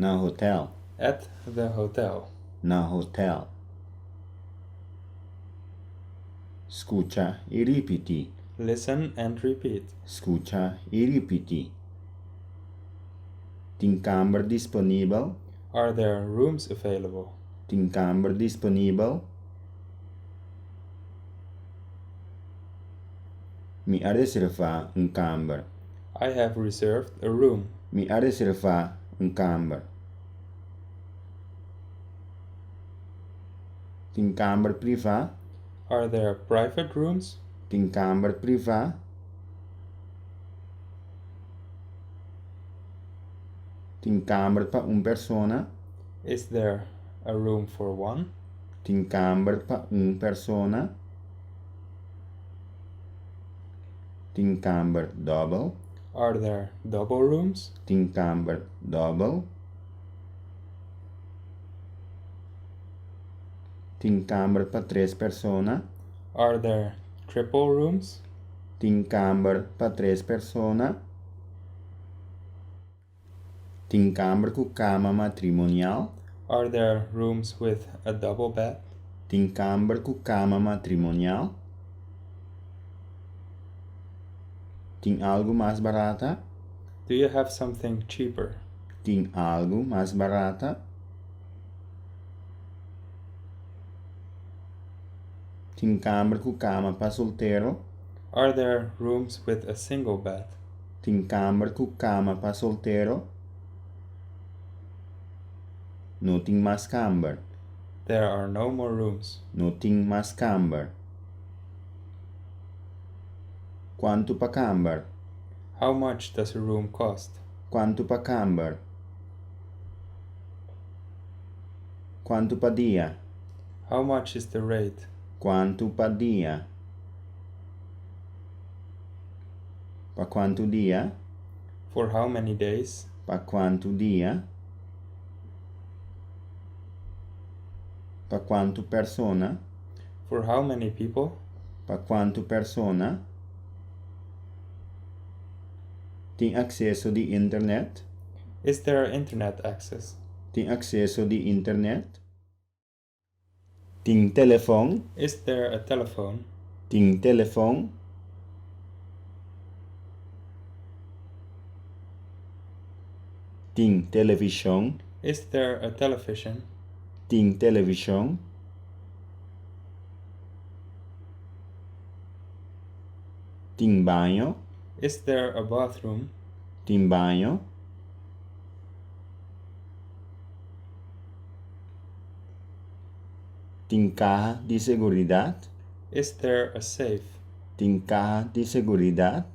Na hotel. At the hotel. Na hotel. Skucha i ripití. Listen and repeat. Skucha i ripití. Tin kamber disponibel? Are there rooms available? Tin kamber disponibel? Mi a reservá un kamber. I have reserved a room. Mi a reservá un kamber. Tin kamber privá? Are there private rooms? Tin kamber privá? Tin kamber pa un persona? Is there a room for one? Tin kamber pa un persona? Tin kamber dòbel? Are there double rooms? Tin kamber dòbel? Tin kamber pa tres persona? Are there triple rooms? Tin kamber pa tres persona? Tin kamber ku kama matrimonial? Are there rooms with a double bed? Tin kamber ku kama matrimonial? Tin algu mas barata? Do you have something cheaper? Tin algu mas barata? Tin kamber ku kama pa soltero? Are there rooms with a single bed? Tin kamber ku kama pa soltero? No tin mas kamber. There are no more rooms. No tin mas kamber. Kuantu pa kamber? How much does a room cost? Kuantu pa kamber? Kuantu pa dia? How much is the rate? Kuantu pa dia? Pa kuantu dia? For how many days? Pa kuantu dia? Pa kuantu persona? For how many people? Pa kuantu persona? Tin akseso di internet? Is there internet access? Tin akseso di internet? Tin telefòn? Is there a telephone? Tin telefòn? Tin televishon? Is there a television? Tin televishon? Tin baño? Is there a bathroom? Tin baño? Tin kaha di seguridat? Is there a safe? Tin kaha di seguridat?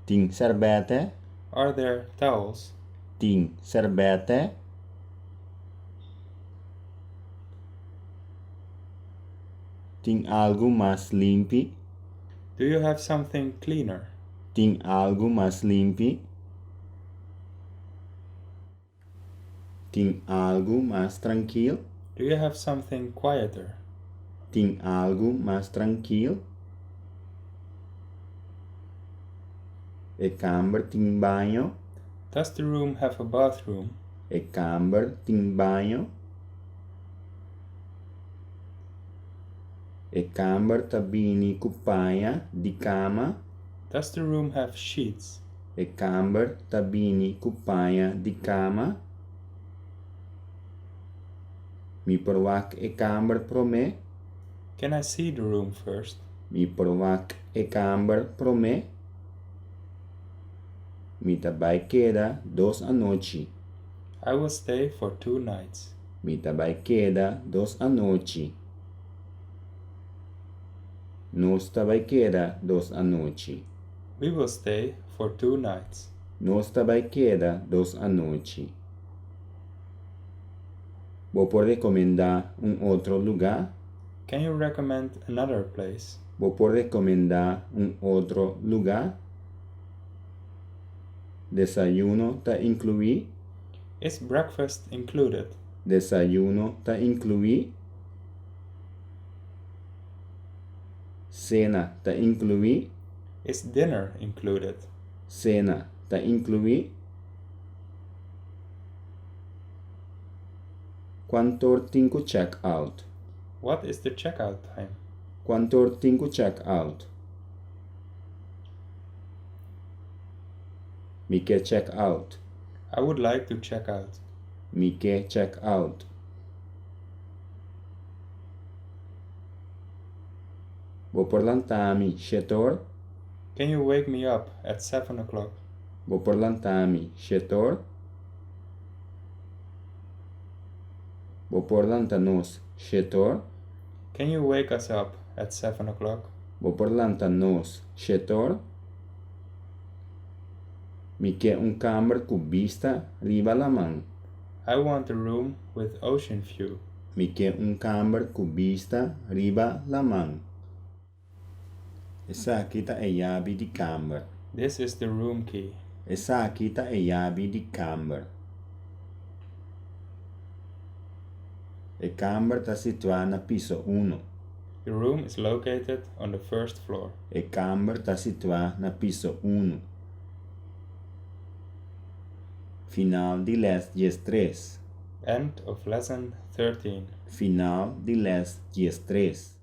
Tin sèrbètè? Are there towels? Tin sèrbètè? Tin algu mas limpi? Do you have something cleaner? Tin algu mas limpi? Tin algu mas trankil? Do you have something quieter? Tin algu mas trankil? E kamber tin baño? Does the room have a bathroom? E kamber tin baño? E kamber ta bini ku paña di kama? Does the room have sheets? E kamber ta bini ku paña di kama? Mi por wak e kamber promé? Can I see the room first? Mi por wak e kamber promé? Mi ta bai keda dos anochi. I will stay for two nights. Mi ta bai keda dos anochi. Nos ta bai keda dos anochi. We will stay for two nights. Nos ta bai keda dos anochi. Bo por rekomendá un otro lugá? Can you recommend another place? Bo por rekomendá un otro lugá? Desayuno ta inkluí? Is breakfast included? Desayuno ta inkluí? Sena ta inkluí? Is dinner included? Sena ta inkluí? Kuant'or tin ku check out? What is the checkout time? Kuant'or tin ku check out? Mi ke check out. I would like to check out. Mi ke check out. Bo por lanta mi shet'or? Can you wake me up at 7 o'clock? Bo por lanta mi shet'or? Bo por lanta nos shet'or? Can you wake us up at 7 o'clock? Bo por lanta nos shet'or? Mi ke un kamber ku bista riba laman. I want a room with ocean view. Mi ke un kamber ku bista riba laman. Esaki ta e yabi di kamber. This is the room key. Esaki ta e yabi di kamber. E kamber ta situá na piso unu. The room is located on the first floor. E kamber ta situá na piso unu. Final di lès 13. End of lesson 13. Final di lès 13.